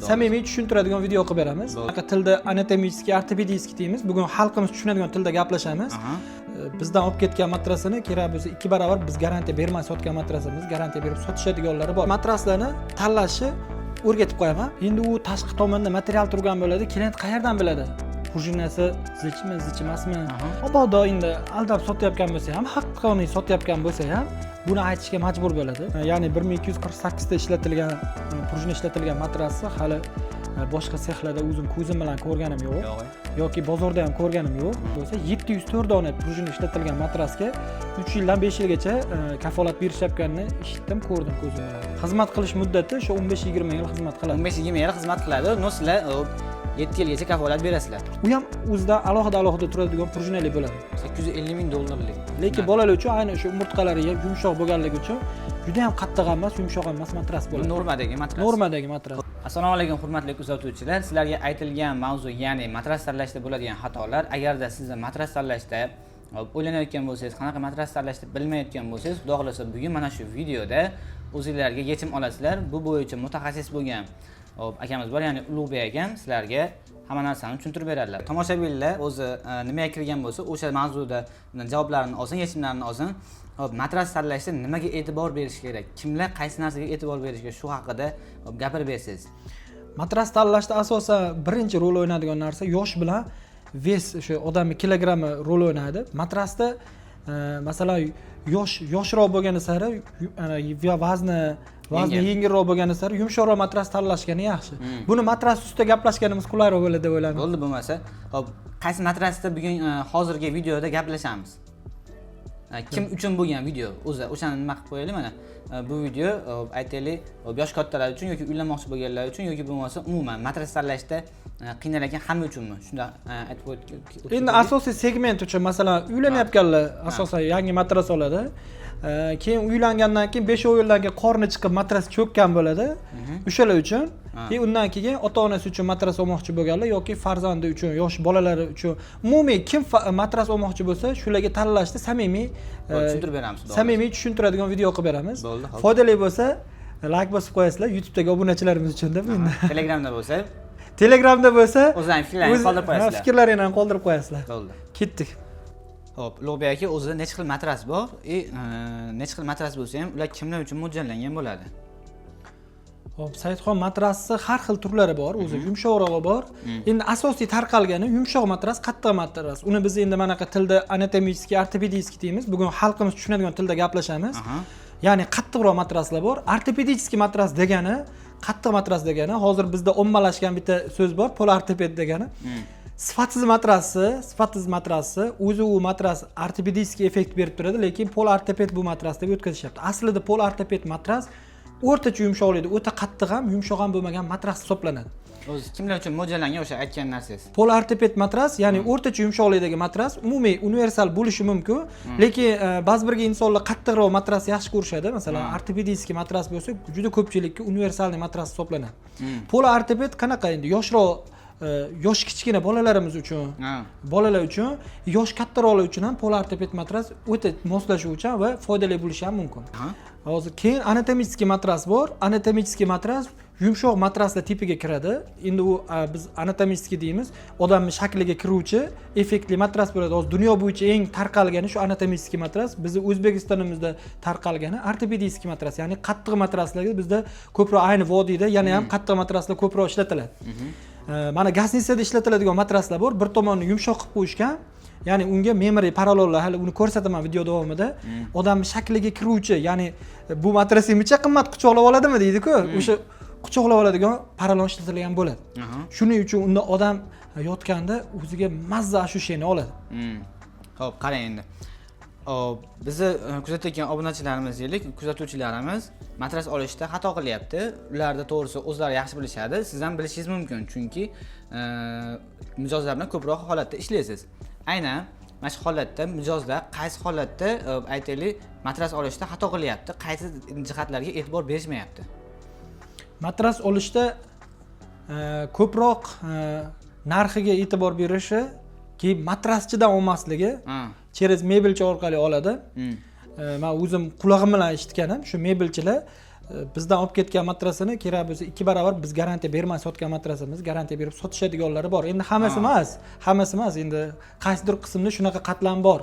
Samimiy tushuntiradigan video qilib beramiz. Bo'ldi. Bunaqa tilda anatomический, ортопедический deymiz. Bugun xalqimiz tushunadigan tilda gaplashamiz. Bizdan olib ketgan matrasini kerak bo'lsa 2 barobar biz garantiya bermay sotgan matrasimiz garantiya berib sotishadiganlari bor. Matraslarni tanlashni o'rgatib qo'yaman. Endi u tashqi tomonda material turgan bo'ladi, klient qayerdan biladi? Prujinasi zichmi, zich emasmi? Mabodo endi aldab sotayotgan bo'lsa ham, haqqoniy sotayotgan bo'lsa ham, buni aytishga majbur bo'ladi. Ya'ni 1248 ta ishlatilgan, prujina ishlatilgan matrasni hali boshqa sexlarda o'zim ko'zim bilan ko'rganim yo'q. Yo'q. Yoki bozorda ham ko'rganim yo'q. Bo'lsa 704 dona prujina ishlatilgan matrasga 3 yildan 5 yilgacha kafolat berishayotganini eshitdim, ko'rdim ko'zim bilan. Xizmat qilish muddati shu 15-20 yil xizmat qiladi. 15-20 yil xizmat qiladi. Но sizlar 7 yilgacha kafolat berasizlar. U ham o'zidan alohida alohida turadigan prujinali bo'ladi. 850 ming dollarlik. Lekin bolalar uchun ayni o'sha umurtqalari yumshoq bo'lganligi uchun juda ham qattiq ham emas, yumshoq ham emas matras Bu bo'ladi. Normadagi matras. Normadagi matras. Assalomu alaykum, hurmatli kuzatuvchilar. Sizlarga aytilgan mavzu, ya'ni matras tanlashda bo'ladigan xatolar. Agarda sizni matras tanlashda, hop, o'ylanayotgan bo'lsangiz, qanaqa matras tanlashni bilmayotgan bo'lsangiz, Xudo xohlasa, bugun mana shu videoda o'zinglarga yechim olasizlar. Bu bo'yicha mutaxassis bo'lgan, hop, akamiz bor, ya'ni Ulug'bek akam sizlarga hamma narsani tushuntirib beradilar. Tomoshabinlar o'zi nimaga kirgan bo'lsa, o'sha mavzuda javoblarini olsin, yechimlarini olsin. Hop, matras tanlashda nimaga e'tibor berish kerak? Kimlar qaysi narsaga e'tibor berish kerak? Shu haqida, hop, gapirib bersangiz. Matras tanlashda asosan birinchi rol o'ynaydigan narsa yosh bilan вес, o'sha odamni kilogrammi rol o'ynaydi. Matrasda masalan, yosh yoshroq bo'lgani sari ana, vazni Yengil. yengilroq bo'lgani sari yumshoqroq matras tanlashgani yaxshi. Buni matras ustida gaplashganimiz qulayroq bo'ladi deb o'ylayman. Bo'ldi bo'lmasa. Hop, qaysi matrasda bugun hozirgi videoda gaplashamiz? Kim uchun bo'lgan video? O'zi o'shani nima qilib qo'yaylik mana. Bu video, hop, aytaylik, hop, yosh kattalar uchun yoki uylanmoqchi bo'lganlar uchun yoki bo'lmasa umuman matras tanlashda qiynalayotgan hamma uchunmi? Shunda aytib o'tib Endi asosiy segment uchun, masalan, uylanayotganlar asosan yangi matras oladi. Keyin uylangandan keyin 5-10 yildan keyin qorni chiqib, matras cho'kkan bo'ladi. O'shalar uchun. И undan keyin ota onasi uchun matras olmoqchi bo'lganlar yoki farzandi uchun, yosh bolalari uchun, umumiy kim matras olmoqchi bo'lsa, shularga tanlashda samimiy Bo'ldi, tushuntirib beramiz, xudo. Samimiy tushuntiradigan video qilib beramiz. Bo'ldi, hop. Foydali bo'lsa, layk bosib qo'yasizlar YouTube'dagi obunachilarimiz uchun deb endi. Telegramda bo'lsa, Telegramda bo'lsa, o'zlaring fikrlaringni qoldirib ha, qo'yasizlar. Fikrlaringni ham qoldirib qo'yasizlar. Bo'ldi. Ketdik. Hop, Ulug'bek aka, o'zida necha xil matras bor? И necha xil matras bo'lsa ham, ular kimlar uchun mo'ljallangan bo'ladi? Hop, Saidxon, matrasni har xil turlari bor, o'zi yumshoqrog'i bor. Endi asosiy tarqalgani yumshoq matras, qattiq matras. Uni biz endi manaqa tilda anatomический, ортопедический deymiz. Bugun xalqimiz tushunadigan tilda gaplashamiz. Ya'ni qattiqroq matraslar bor. Ортопедический matras degani, qattiq matras degani, hozir bizda ommalashgan bitta so'z bor, полуортопед degani. Sifatsiz matrasi o'zi u matras ортопедический effekt berib turadi, lekin полуортопед bu matras deb o'tkazishyapti. Aslida полуортопед matras o'rtacha yumshoqlikda, o'ta qattiq ham, yumshoq ham bo'lmagan matras hisoblanadi. O'zi kimlar uchun mo'ljallangan o'sha aytgan narsangiz? Полуортопед matras, ya'ni o'rtacha yumshoqlikdagi matras umumiy universal bo'lishi mumkin, lekin ba'zi bir insonlar qattiqroq matras yaxshi ko'rishadi. Masalan, ортопедический matras bo'lsa, juda ko'pchilikka универсальный matras hisoblanadi. Полуортопед qanaqa endi yoshroq, yosh kichkina bolalarimiz uchun, bolalar uchun, yosh kattaroqlar uchun ham полуортопед matras o'ta moslashuvchan va foydali bo'lishi ham mumkin. Hozir keyin anatomический matras bor. Anatomический matras yumshoq matraslar tipiga kiradi. Endi u biz anatomический deymiz, odamni shakliga kiruvchi effektli matras bo'ladi. Hozir dunyo bo'yicha eng tarqalgani shu anatomический matras. Bizni O'zbekistonimizda tarqalgani ортопедический matras, ya'ni qattiq matraslarga bizda ko'proq, ayni vodiyda yana ham qattiq matraslar ko'proq ishlatiladi. Mana гостиница da ishlatiladigan matraslar bor, bir tomonini yumshoq qilib qo'yishgan, ya'ni unga memory paralonlar, hali uni ko'rsataman video davomida, odamni shakliga kiruvchi, ya'ni bu matras muncha qimmat, quchoqlab oladimi deydiku, o'sha quchoqlab oladigan paralon ishlatilgan bo'ladi. Shuning uchun unda odam yotganda o'ziga mazza ощущение oladi. Xo'p, qarang endi. Hop, bizni kuzatayotgan obunachilarimiz deylik, kuzatuvchilarimiz matras olishda xato qilyapti. Ularda to'g'risi o'zlari yaxshi bilishadi, siz ham bilishingiz mumkin, chunki mijozlar bilan ko'proq holatda ishlaysiz. Aynan mana shu holatda mijozlar qaysi holatda, aytaylik, matras olishda xato qilyapti, qaysi jihatlarga e'tibor berishmayapti? Matras olishda ko'proq narxiga e'tibor berishi, keyin matraschidan olmasligi, через mebelchi orqali oladi. Man o'zim qulog'im bilan eshitganim shu, mebelchilar Bizdan olib ketgan matrasini kerak bo'lsa 2 barobar biz garantiya bermay sotgan matrasimiz garantiya berib sotishadiganlari bor. Endi hammasi emas, hammasi emas, endi qaysidir qismda shunaqa qatlam bor.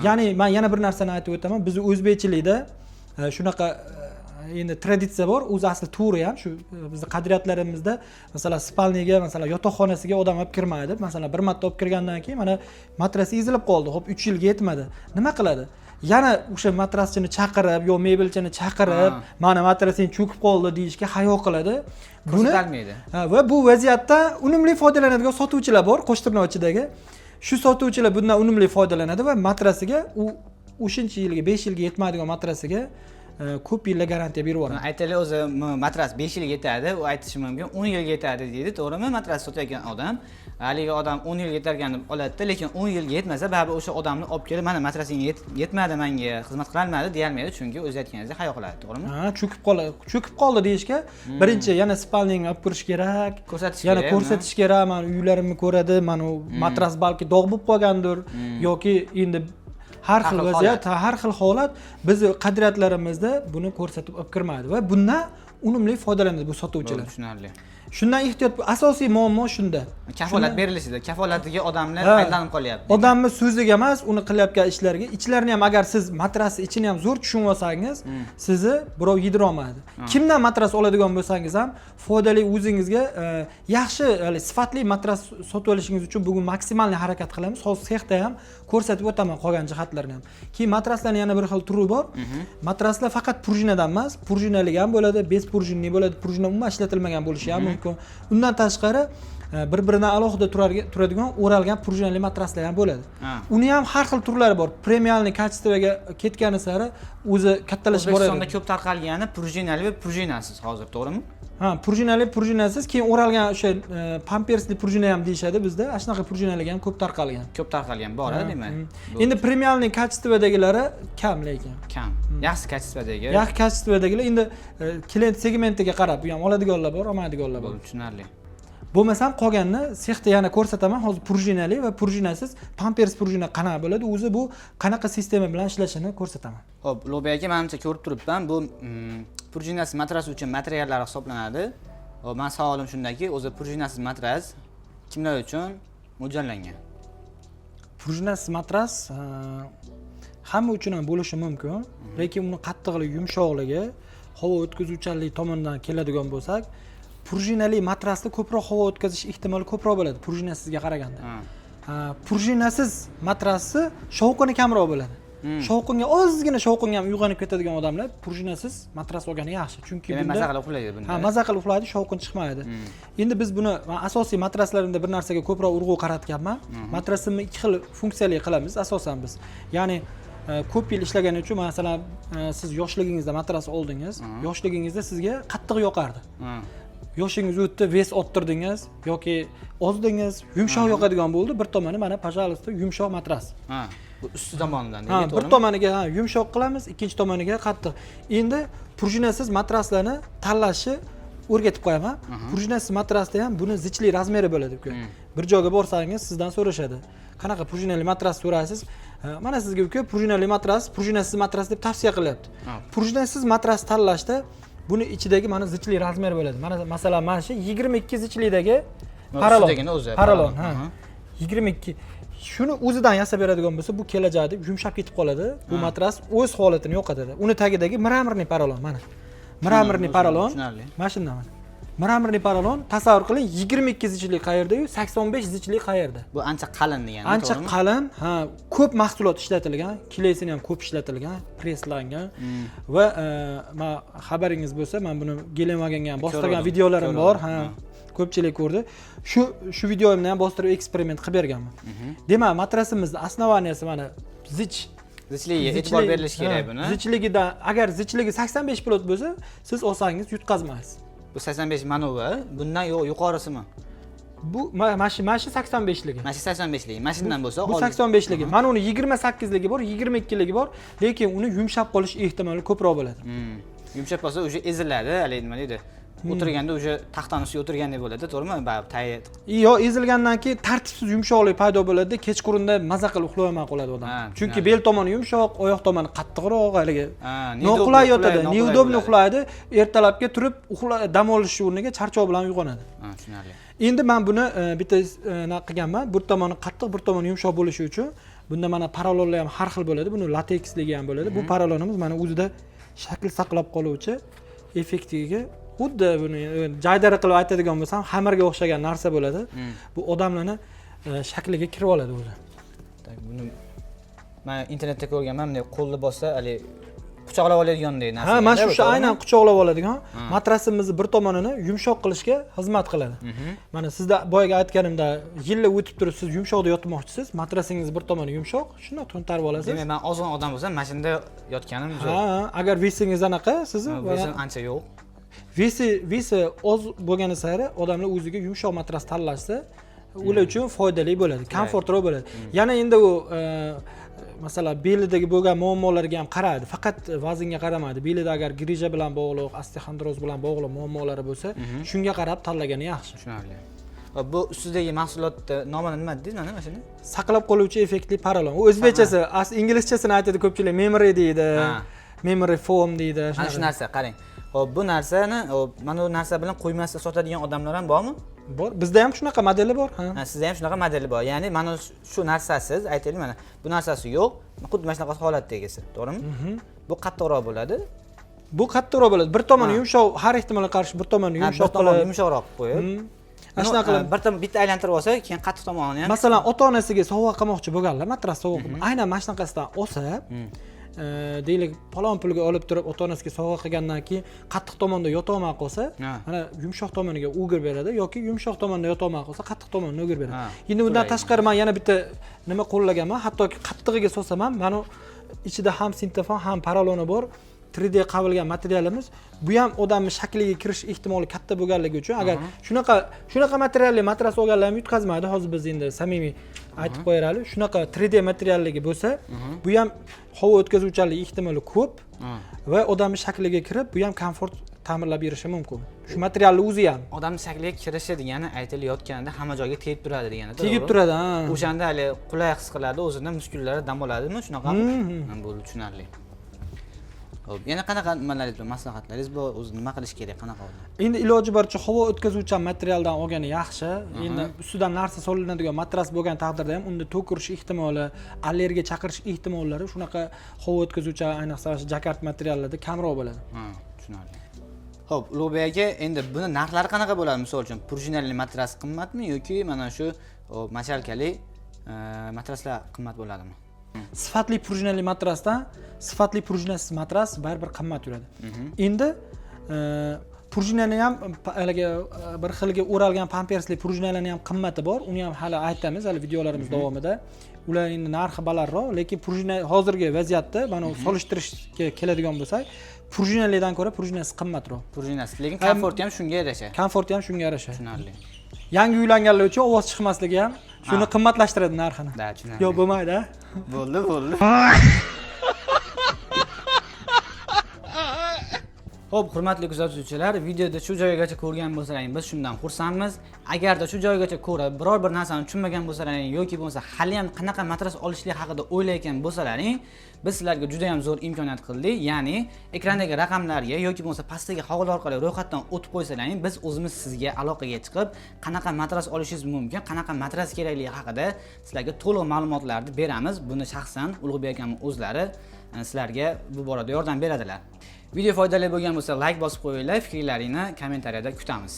Ya'ni man yana bir narsani aytib o'taman: bizni o'zbekchilikda shunaqa endi traditsiya bor, o'zi asli to'g'ri ham shu, bizni qadriyatlarimizda, masalan, спальный ga, masalan, yotoqxonasiga odam olib kirmaydi. Masalan, bir marta olib kirgandan keyin mana matrasi ezilib qoldi, ho'p, 3 yilga yetmadi, nima qiladi? Yana o'sha matraschini chaqirib yo mebelchini chaqirib, "Mana matrasing cho'kib qoldi", deyishga hayo qiladi buni. Ko'rsatolmaydi. Ha, va bu vaziyatdan unumli foydalanadigan sotuvchilar bor, qo'shtirnoq ichidagi. Shu sotuvchilar bundan unumli foydalanadi va matrasiga u o'shancha yilga, 5 yilga yetmaydigan matrasiga ko'p yillar garantiya berib yuboradi. Aytaylik, o'zi matras 5 yilga yetadi, u aytishi mumkin 10 yilga yetadi deydi, to'g'rimi? Matras sotayotgan odam, haligi odam 10 yilga yetarkan deb oladida, lekin 10 yilga yetmasa, baribir o'sha odamni olib kelib, "Mana matrasing yetmadi, manga xizmat qilolmadi", deyolmaydi, chunki o'zi aytganingizdek hayo qiladi, to'g'rimi? Ha, cho'kib qoladi, cho'kib qoldi deyishga birinchi yana спальник ni olib kirish kerak, Ko'rsatish yana kerak. Ko'rsatish kerak, mani uylarimni ko'radi, mana u matras balki dog' bo'lib qolgandir yoki endi har xil xil vaziyat, har xil holat. Bizni qadriyatlarimizda buni ko'rsatib olib kirmaydi va bundan unumli foydalanadi bu sotuvchilar. Tushunarli. Shundan ehtiyot, asosiy muammo shunda. Kafolat berilishida, kafolatiga odamlar aldanib qolyapti. Odamni so'ziga emas, uni qilayotgan ishlariga, ichlarini ham, agar siz matrasni ichini ham zo'r tushunib olsangiz, sizni birov yedira olmaydi. Kimdan matras oladigan bo'lsangiz ham, foydali o'zingizga yaxshi, hali sifatli matras sotib olishingiz uchun bugun maksimalniy harakat qilamiz. Hozir sexda ham ko'rsatib o'taman qolgan jihatlarini ham. Keyin matraslarni yana bir xil turi bor. Matraslar faqat prujinadan emas, prujinali ham bo'ladi, без пружинный bo'ladi, prujina umuman ishlatilmagan bo'lishi ham mumkin. Undan tashqari, bir biridan alohida turadigan o'ralgan prujinali matraslar ham bo'ladi. Uni ham har xil turlari bor. Премиальный качество ga ketgani sari o'zi kattalashib O'zbekistonda boradi. ko'p tarqalgani prujinali va prujinasiz hozir, to'g'rimi? Ha, prujinali, prujinasiz, keyin o'ralgan o'sha pampersli prujina ham deyishadi bizda, ana shunaqa prujinalik ham ko'p tarqalgan. Ko'p tarqalgan bor, demak. Endi премиальный качество dagilari kam lekin. Kam, yaxshi качество dagi. Yaxshi качество dagilar endi klient segmentiga qarab bu ham oladiganlar bor, olmaydiganlar bor. Bo'ldi, tushunarli. Bo'lmasam qolganini sexda yana ko'rsataman hozir, prujinali va prujinasiz pampers prujina qanaqa bo'ladi o'zi, bu qanaqa sistema bilan ishlashini ko'rsataman. Ho'p, Ulug'bek aka, manimcha ko'rib turibman, bu prujinasiz matras uchun materiallar hisoblanadi. Ho'p, man savolim shundaki, o'zi prujinasiz matras kimlar uchun mo'ljallangan? Prujinasiz matras hamma uchun ham bo'lishi mumkin, lekin uni qattiqligi, yumshoqligi, havo o'tkazuvchanlik tomonidan keladigan bo'lsak, prujinali matrasda ko'proq havo o'tkazish ehtimoli ko'proq bo'ladi prujinasizga qaraganda. Ha, prujinasiz matrasni shovqini kamroq bo'ladi. Shovqinga, ozgina shovqinga ham uyg'onib ketadigan odamlar prujinasiz matras olgani yaxshi, chunki Demak, bunda maza qilib uxlaydi bunda. Ha, maza qilib uxlaydi, shovqin chiqmaydi. Endi biz buni, man asosiy matraslarimda bir narsaga ko'proq urg'u qaratganman. Matrasimni ikki xil funksiyali qilamiz asosan biz. Ya'ni ko'p yil ishlagani uchun, masalan, siz yoshligingizda matras oldingiz, yoshligingizda sizga qattiq yoqardi. Yoshingiz o'tdi, вес orttirdingiz yoki ozdingiz, yumshoq yoqadigan bo'ldi. Bir tomoni mana, пожалуйста, yumshoq matras. Ha, bu usti tomonidan Ha, deydi, bir to'g'rimi? tomoniga, ha, yumshoq qilamiz, ikkinchi tomoniga qattiq. Endi prujinasiz matraslarni tanlashni o'rgatib qo'yaman. Prujinasiz matrasda ham buni zichlik размер i bo'ladi, uka. Bir joyga borsangiz, sizdan so'rashadi, qanaqa prujinali matras so'raysiz. Ha, mana sizga, uka, prujinali matras, prujinasiz matras deb tavsiya qilyapti. Prujinasiz matras tanlashda buni ichidagi mana zichlik размер bo'ladi. Mana, masalan, mana shu 22 zichlikdagi Mana paralon. ustidagini o'zi, paralon, paralon. Ha, 22. Shuni o'zidan yasab beradigan bo'lsa, bu kelajakda yumshab ketib qoladi bu matras, o'z holatini yo'qotadi. Uni tagidagi мраморный paralon, mana мраморный paralon. Tushunarli. Mana shundan, mana мраморный paralon. Tasavvur qiling, 22 zichlik qayerdayu, 85 zichlik qayerda. Bu ancha qalin degani, Ancha to'g'rimi? Qalin, ha, ko'p mahsulot ishlatilgan, клей sini ham ko'p ishlatilgan, presslangan va man, xabaringiz bo'lsa, man buni Gelenwagenga ham bostirgan Ko'rdim, videolarim bor, ko'rdim, ha, ko'pchilik ko'rdi. Shu videomni ham bostirib eksperiment qilib berganman. Demak, matrasimizni основания si mana zich. Zichligiga e'tibor berilishi kerak Ha, buni. Zichligidan, agar zichligi 85 плоть bo'lsa, siz olsangiz yutqazmaysiz. Bu 85 manovi, bundan yuqorisimi? Bu mana shu 85ligi. Mana shu 85ligi. Mana shundan bo'lsa, Bu 85ligi. Mana uni 28ligi bor, 22ligi bor, lekin uni yumshab qolish ehtimoli ko'proq bo'ladi. Yumshab qolsa, уже eziladi, haligi nima deydi? O'tirganda уже taxtani ustiga o'tirgandek bo'ladi, to'g'rimi? Baribir tagi. Yo ezilgandan keyin tartibsiz yumshoqlik paydo bo'ladi, kechqurunda maza qilib uxlay olmay qoladi odam. Ha, Chunki tushunarli. bel tomoni yumshoq, oyoq tomoni qattiqroq, haligi Ha, noqulay неудобно, yotadi, noqulay неудобно bo'ladi. Uxlaydi, ertalabga turib uxla dam olish o'rniga charchoq bilan uyg'onadi. Ha, tushunarli. Endi man buni bitta nima qilganman, bir tomoni qattiq, bir tomoni yumshoq bo'lishi uchun bunda mana porolonlar ham har xil bo'ladi, buni lateksligi ham bo'ladi. Bu porolonimiz mana o'zida shakl saqlab qoluvchi effektiga, xuddi buni jaydari qilib aytadigan bo'lsam, xamirga o'xshagan narsa bo'ladi. Bu odamlarni shakliga kirib oladi o'zi. Так, buni man internetda ko'rganman, bunday qo'lni bossa, haligi quchoqlab oladigandek narsa. Ha, mana shu bu, o'sha to'g'rimi? Aynan quchoqlab oladigan matrasimizni bir tomonini yumshoq qilishga xizmat qiladi. Mana sizda boyagi aytganimda, yillar o'tib turib siz yumshoqda yotmoqchisiz, matrasingiz bir tomoni yumshoq, shundoq to'ntarib olasiz. Demak, man ozg'in odam bo'lsam, mana shunda yotganim zo'r. Ha, agar вес ingiz anaqa, sizni Ha, вес im ancha yo'q. Вес i oz bo'lgani sari odamlar o'ziga yumshoq matras tanlashsa, ular uchun foydali bo'ladi, komfortroq bo'ladi. Yana endi u masalan, belidagi bo'lgan muammolarga ham qaraydi, faqat vaznga qaramaydi. Belida agar грыжа bilan bog'liq, osteoxondroz bilan bog'liq muammolari bo'lsa, shunga qarab tanlagani yaxshi. Tushunarli. Va bu ustidagi mahsulotni nomini nima dedingiz mana shuni? Saqlab qoluvchi effektli porolon. U o'zbekchasi, inglizchasini aytadi ko'pchilik, memory deydi, memory foam deydi. Mana shu narsa, qarang. Xo'p, bu narsani, xo'p, mana bu narsa bilan qo'ymasdan sotadigan odamlar ham bormi? Bor, bizda ham shunaqa modeli bor, ha. Ha, sizda ham shunaqa modeli bor. Ya'ni mana shu narsasiz, aytaylik, mana bu narsasi yo'q, xuddi mana shunaqa holatdagisi, to'g'rimi? Bu qattiqroq bo'ladi. Bu qattiqroq bo'ladi, bir tomoni yumshoq, har ehtimolga qarshi bir tomoni Ha, bir yumshoq tomoni qilib. yumshoqroq qilib qo'yib. Ana shunaqa qilib. Bir bitta aylantirib olsa, keyin qattiq tomonini ham. Masalan, ota onasiga sovg'a qilmoqchi bo'lganlar, matras sovg'a qilib, aynan mana shunaqasidan olsa, deylik, palon pulga olib turib ota onasiga sovg'a qilgandan keyin qattiq tomonda yotolmay qolsa, mana yumshoq tomoniga o'girib beradi yoki yumshoq tomonda yotolmay qolsa, qattiq tomonini o'girib beradi. Endi undan Qulay. tashqari man yana bitta nima qo'llaganman, hattoki qattig'iga solsam ham, mana ichida ham sintofon, ham poroloni bor 3D qavilgan materialimiz, bu ham odamni shakliga kirish ehtimoli katta bo'lganligi uchun, agar shunaqa materialli matras olganlar ham yutqazmaydi. Hozir biz endi samimiy aytib qo'yaylik, shunaqa 3D materialligi bo'lsa, bu ham havo o'tkazuvchanlik ehtimoli ko'p va odamni shakliga kirib, bu ham komfort ta'minlab berishi mumkin shu materialni o'zi ham. Odamni shakliga kirishi degani aytilayotganida hamma joyga tegib turadi degani, Tegib to'g'rimi? turadi, ha. O'shanda hali qulay his qiladi, o'zini muskullari dam oladimi, shunaqami? Ha, bo'ldi, tushunarli. Xo'p, yana qanaqa nimalaringiz bor, maslahatlaringiz bor, o'zi nima qilish kerak, qanaqa odam? Endi iloji boricha havo o'tkazuvchan materialdan olgani yaxshi. Endi ustidan narsa solinadigan matras bo'lgan taqdirda ham unda tok urish ehtimoli, allergiya chaqirish ehtimollari shunaqa havo o'tkazuvchan, ayniqsa shu jakard materiallarda kamroq bo'ladi. Ha, tushunarli. Xo'p, Ulug'bek aka, endi buni narxlari qanaqa bo'ladi? Misol uchun, пружинали matras qimmatmi yoki mana shu мочалка li matraslar qimmat bo'ladimi? Sifatli prujinali matrasdan sifatli prujinasiz matras baribir qimmat yuradi. Endi prujinani ham haligi bir xilga o'ralgan pampersli prujinalarni ham qimmati bor, uni ham hali aytamiz hali videolarimiz davomida. Ular endi narxi balandroq, lekin prujina hozirgi vaziyatda, mana solishtirishga keladigan bo'lsak, prujinalidan ko'ra prujinasi qimmatroq. Prujinasi, lekin komforti ham shunga yarasha. Komforti ham shunga yarasha. Tushunarli. Yangi uylanganlar uchun ovoz chiqmasligi ham shuni qimmatlashtiradi narxini. Да, tushunarli. Yo'q, bo'lmaydi, a? Bo'ldi, bo'ldi. Xo'p, hurmatli kuzatuvchilar, videoda shu joygacha ko'rgan bo'lsalaring, biz shundan xursandmiz. Agarda shu joygacha ko'rib, biror bir narsani tushunmagan bo'lsalaring yoki bo'lmasa hali ham qanaqa matras olishlik haqida o'ylayotgan bo'lsalaring, biz sizlarga juda ham zo'r imkoniyat qildik. Ya'ni ekrandagi raqamlarga yoki bo'lmasa pastdagi havola orqali ro'yxatdan o'tib qo'ysalaring, biz o'zimiz sizga aloqaga chiqib, qanaqa matras olishingiz mumkin, qanaqa matras kerakligi haqida sizlarga to'liq ma'lumotlarni beramiz. Buni shaxsan Ulug'bek akamning o'zlari sizlarga bu borada yordam beradilar. Video foydali bo'lgan bo'lsa, like bosib qo'yinglar, fikrlaringni kommentariyada kutamiz.